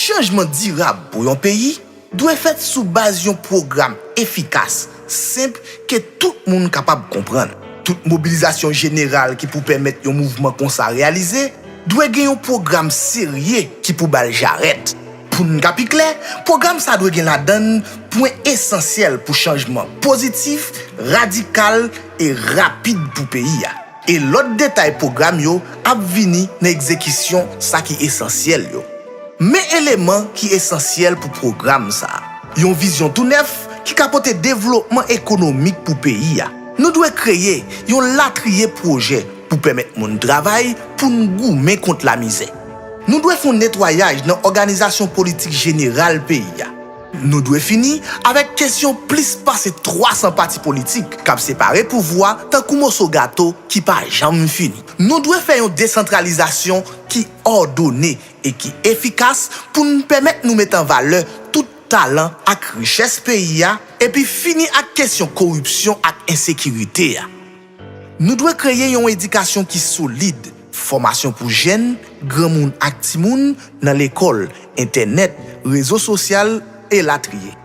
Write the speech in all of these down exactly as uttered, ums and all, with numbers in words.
Chanjman dirab pou yon peyi dwe fèt sou baz yon pwogram efikas, senp, ke tout moun kapab konprann. Tout mobilizasyon jeneral ki pou pèmèt yon mouvman konsa reyalize dwe gen yon pwogram serye ki pou ba l jarèt. Pou n ka pi klè, pwogram sa dwe gen ladan l pwen esansyèl pou chanjman pozitif, radikal e rapid pou peyi a. E lòt detay pwogram yo ap vini nan egzekisyon sa ki esansyèl yo. Men eleman ki esansyèl pou pwogram sa a. Yon vizyon tou nèf ki ka pote devlopman ekonomik pou peyi a. Nou dwe kreye yon latriye pwojè pou pèmèt moun travay pou n goumen kont lamizè. Nou dwe fè yon netwayaj nan òganizasyon politik jeneral peyi a. Nou dwe fini avèk kesyon plis pase twa san pati politik k ap separe pouvwa tankou moso gato ki pa janm fini. Nou dwe fè yon desantralizasyon ki òdone e ki efikas pou n pèmèt nou met an valè tout talan ak richès peyi a, epi fini ak kesyon koripsyon ak ensekirite a. Nou dwe kreye yon edikasyon ki solid, fòmasyon pou jèn, granmoun ak timoun nan lekòl, entènèt, rezo sosyal, elatriye.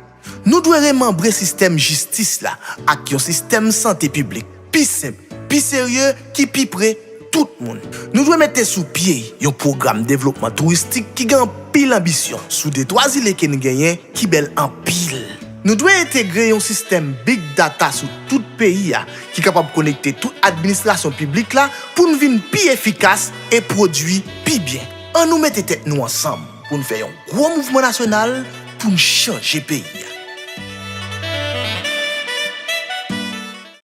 Nou dwe remanbre sistèm jistis la ak yon sistèm sante piblik pi senp, pi serye, ki pi pre tout moun. Nou dwe mete sou pye yon pwogram devlopman touristik ki gen anpil anbisyon sou detwa zile ke n genyen ki bèl anpil. Nou dwe entegre yon sistèm big data sou tout peyi a ki kapab konekte tout administrasyon piblik la pou n vin pi efikas e pwodui pi byen. Ann nou mete tèt nou ansanm pou n fè yon gwo mouvman nasyonal pou n chanje peyi a.